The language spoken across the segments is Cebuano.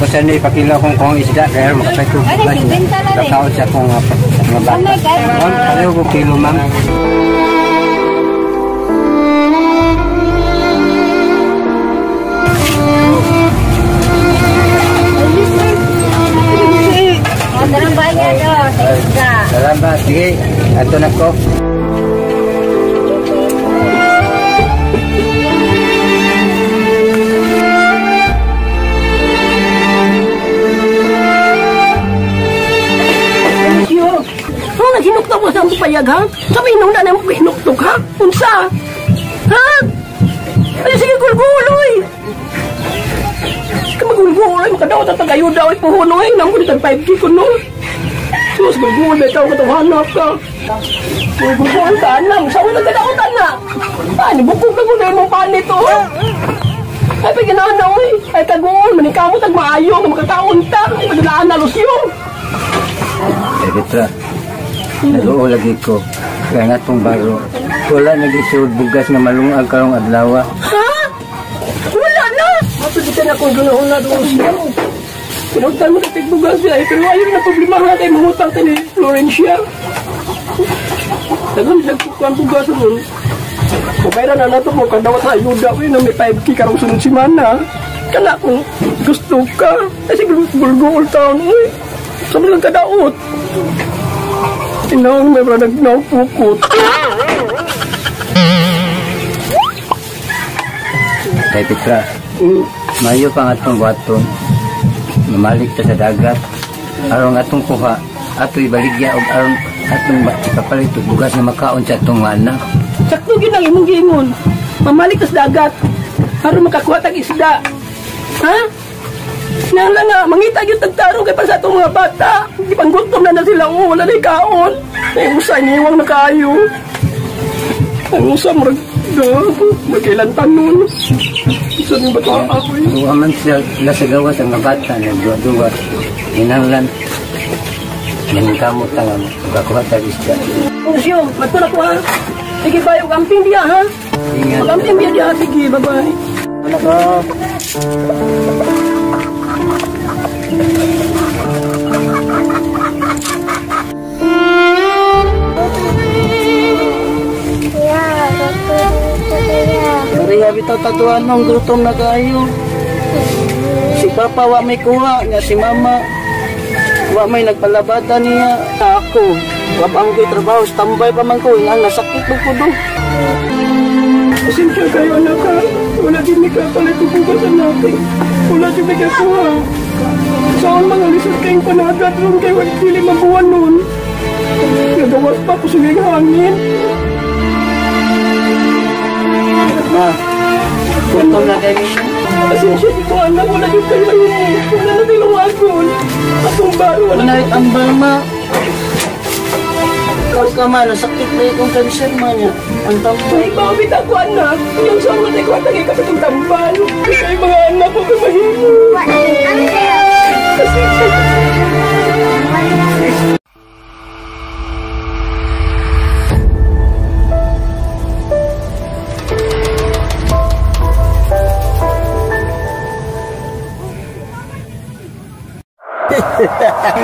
Ako sa ni ipakilo akong kuhang isda kaya makapay ko bugas na. Kakaon sa akong mga bata. Ma'am, pareho ko kilo, ma'am. Darang bayad, oh, sa isda. Salamat. Sige, ato na ko. Oh, naghinuktok mo sa akong payag, ha? Sa may hinungdan na mo hinuktok, ha? Unsa? Ha? Ay, sige, gulguloy! Sige, magulguloy. Makadaot at tagayuda, oy, puhuno, eh. Nang kulit ang 5G ko, no? Sus, gulguloy, ikaw katawhanap ka. Gulguloy ka, anang. Sa unang kadaotan na. Ay, bukog ka kung mong panit, oh. Ay, pag ginana, oy. Ay, taguon, manikamot ang maayo, nga makakaon ta. Ay, paglaan na, Lucio. Eh, Petra, nag-oo lagi ko. Kaya nga itong baro. Wala nag-isuod bugas nga malungag karong adlaw. Ha? Wala na! Mapigitan akong gunahon na doon siya. Pinagtan mo na tigbugas siya. Eh, pero ayun na problema nga kay mangutang tayo ni Florencia. Tagal siya kukuhan bugas doon. Kung na nato mo, kadawa sa ayuda ko yun na may 5K karong sunod simana. Kana kung gusto ka. Kasi gulgul taon, uy. Sa mga kadaot. Tinawag may brad nagpukot. Kay Petra, mayo pa nga itong buhaton. Mamalik ta sa dagat. Aron atong kuha, ato ibaligya og aron atong ipapalit og bugas na makaon sa atong anak. Sakto gyud ang imong giingon. Mamalik ta sa dagat aron makakuha tag isda. Ha? Nala nga, mangita gyud tag tarong kay para sa atong mga bata. Gipanggutom na na sila, oh, wala na kaon. Ay, usa iniwang na kaayo. Ang usa murag magkailan tanon. Isa ning bata ako eh. Duha man sila sa gawas ang mga bata nagduwa-duwa. Hinanglan naningkamot ta nga makakuha tag isda. Lucio, magto na ko ha. Sige bye, ug amping diya ha. Ingat. Mag-amping diya diya, sige, bye-bye. Anak ko. Maria bitaw tatuan nung gutom na kayo. Si Papa wa may kuha, nga si Mama wa may nagpalabada niya. Ako, wa pa mo ko'y trabaho, standby pa man ko, ang nasakit mo ko do. Pasensya kayo anak ha. Wala din may kapalit ko bukas anak. Wala din may kakuha. Saan mga lisod kayong panagat ron kayo wag pili mabuwan nun. Nagawas pa ko sa hangin. Ma, gutom na kayo. Pasensya di ko anak, wala din kayo mahimo. Wala na tiluwagon. Atong baro, wala na tambal ma. Ikaw ka ma, nasakit na itong cancer ma niya. Ang tambal. Ay, bawit ako anak. Yung sa mga tayo ko kapitong tambal. Kaya mga anak ko mahimo. Pasensya.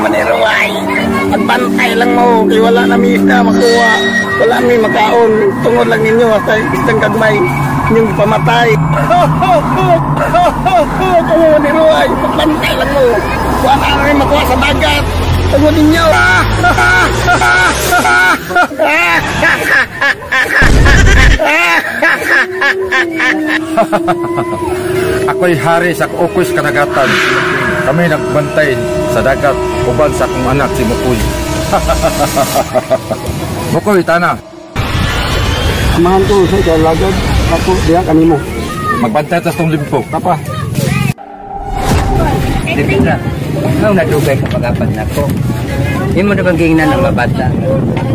Maniruay, pagbantay lang mo kay wala na mi isda makuha, wala mi makaon, tungod lang ninyo sa isdang gagmay inyong pamatay. Kamu maniruay, pagbantay lang mo, wala na mi makuha sa dagat, tungod ninyo. Ako'y hari sa Ukos kadagatan. Kami nagbantay sa dagat uban sa akong anak si Mukoy. Mukoy, tana. Amahan ko sa kalagad. Ako diha kanimo. Magbantay tas tong limpo. Papa. Di Petra, ikaw nadugay ka pag-apat na ko. Imo na bang giingnan ang mga bata?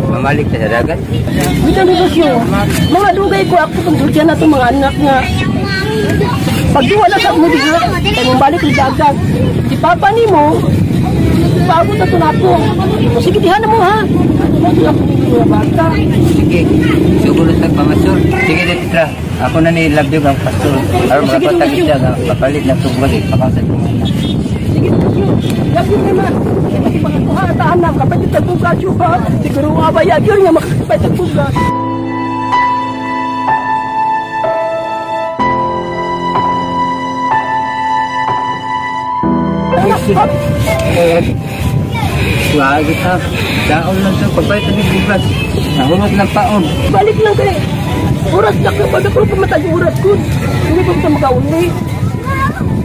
Mamalik ta sa dagat? Bitan Lucio, mga dugay ko ako pagsultihan na itong mga anak nga. Pagduwa na sa mo diha, kay mong balik sa dagat. Si Papa nimo, paabot na ito na ako. O sige, diha na mo ha. Mga bata. Sige, siguro sa pamasol. Sige, Petra, ako na ni Labdog ang pastor. Aron Sige, makapatak Lucio. isda nga papalit na tubig, pakasad ko muna. Sige, Lucio. Lagi naman. Kasi makakuha at anak. Kapag ito bugas yun ha. Siguro abayag yun nga makakapit ang bugas. Wag ita. Daon lang sa pagbayad ng bugas. Nahunot lang paon. Balik lang kay. Oras na ka. Baga ko pumatag yung oras ko. Hindi pa sa makauli.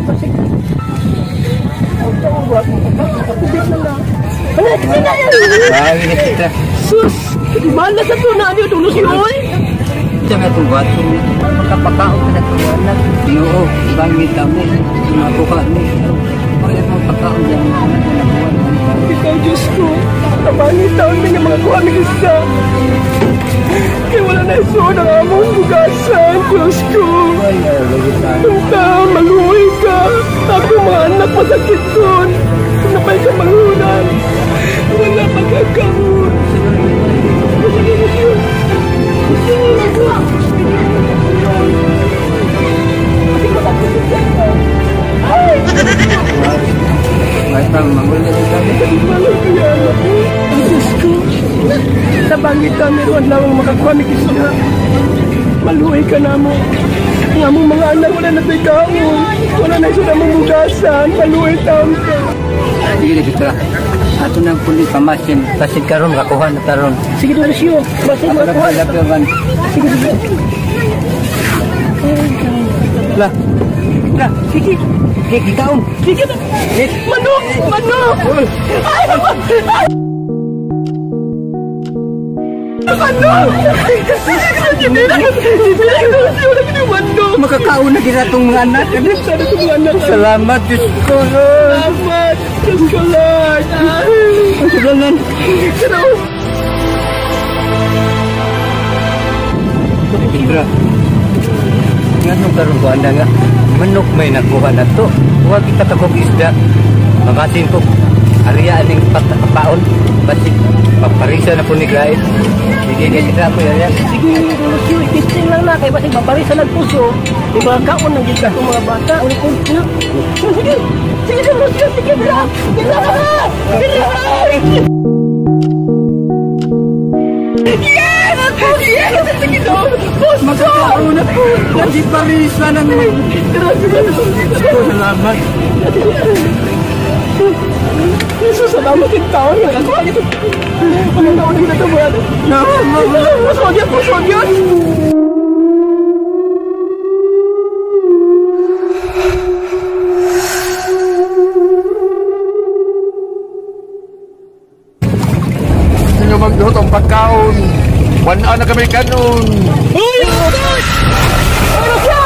Kasi... Makatubig na lang. Ano? Sige na yan! Wag ita. Sus! Malas na to na ano ito. Lucio, oy! Ito nga itong bato. Makapakaon ka na itong anak. Ginoo, bangit mo. Makuha ni. Kaya mong pagkaon dyan. Ikaw, Diyos ko. Tabangit taon na nga mga kuha ng isda. Kaya wala na isuon ang among bugasan, Diyos ko. Punta, maluwi ka. Ako mga anak masakit doon. Napay ka manghunan. Wala pagkakaroon. Sige, Lucio. Sige, Lucio. Kasi makakasakit ka. Ay! May pang mangulit ka. Malay ko yan ako. Ang Diyos ko. Sa bangit ka, meron lamang makakuha ng isda. Maluhay ka na mo. Ang among mga anak, wala na to'y kaon. Wala na isuot among bugasan. Maluhay taon ka. Sige, Petra. Ato nang puli pamasin. Basin karon, makakuha na karon. Sige, Lucio. Basin Ako makakuha. nagpalaban. Sige, Lucio. La. La, sige. Gikaon. Sige na. Manok! Manok! Ay! Ay! Manok! Manok! Makakaon na kita itong mga anak. Sana itong mga anak. Salamat, Diyos ko, Lord. Salamat! Diyos ko, Lord! Salamat. Salamat! Petra, nganong karon ko anda nga manok may nakuha na to. Huwag kita kagog isda. Mamasin ko. Ariya aning paon. Basig paparisa na po ni Glaid. Sige, kita ako yan. Sige, Lucio, i-testing lang na. Kaya basig maparisa ng puso. Di ba kaon ng gita itong mga bata? Sige, sige, Lucio, sige, bira! Bira! Bira! Yes! Yes! Sige, puso! Magkakaroon na po. Kasi parisa ng... Salamat. Jesus, salamat yung taon. Nakakuha nito. Anong taon na ginatawa? Pusod yan! Pusod yan! Gusto nyo magduhot ang pagkaon. Wanaan na kami kanon. Uy! Ano siya? Ano siya?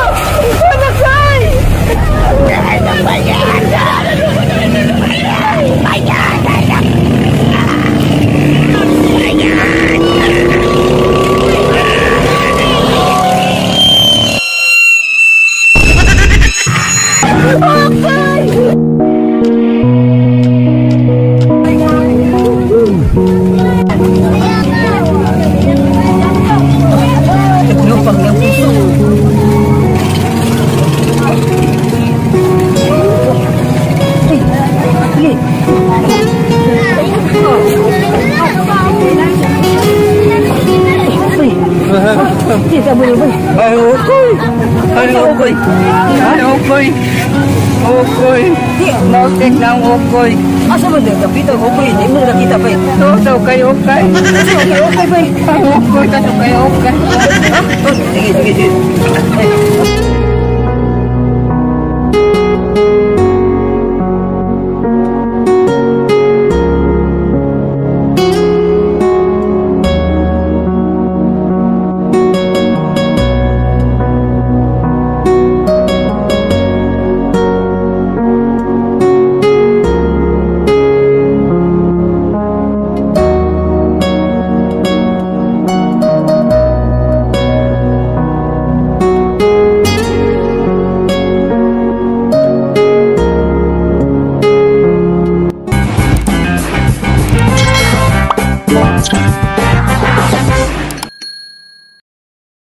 Lupang ng puso. Ay, ukoy! Ay, ukoy! Ay, ukoy! Ukoy! Mautik ng ukoy! Asa man din kapita ukoy? Hindi mo nakita pa eh. Tusaw kay ukay! Tusaw kay ukay ba eh? Ay, ukoy! Tusaw kay ukay! Sige, sige, sige.